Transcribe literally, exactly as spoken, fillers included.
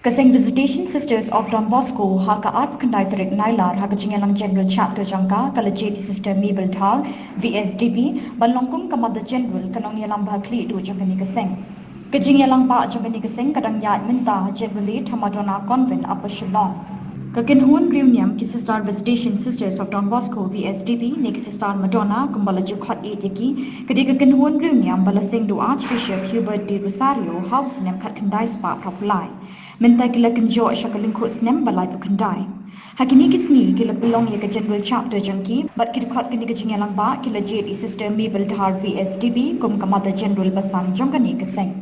Ka seng Visitation Sisters of Don Bosco ha ka arphew khyndai tarik Nailar ha ka jingïalang General Chapter jong ka, ka la jied i Sister Mabel Dhar, V S D B, ban long kum ka Mother General, ka nongïalam ba ha khlieh duh jong kane ka seng. Ka jingïalang bah jong kane ka seng ka dang ïaid mynta ha General Eight ha Madonna Convent, Upper Shillong. Ka kynhun riewniam ki Sister Visitation Sisters of Don Bosco, V S D B, ne ki Sister Madonna kumba la ju khot ïeit ïa ki, ka dei ka kynhun riewniam ba la seng da u Archbishop Hubert de Rosario ha u snem khatkhyndai spah phra phew lai. Mynta ki la kynjoh sha ka lyngkhuh snem ba laiphew khyndai. Ha kine ki sngi ki la pynlong ïa ka General Chapter jong ki, bad ki dkhot kane ka jingïalang bah ki la jied i Sister Mabel Dhar, V S D B, kum ka Mother General basan jong kane ka seng.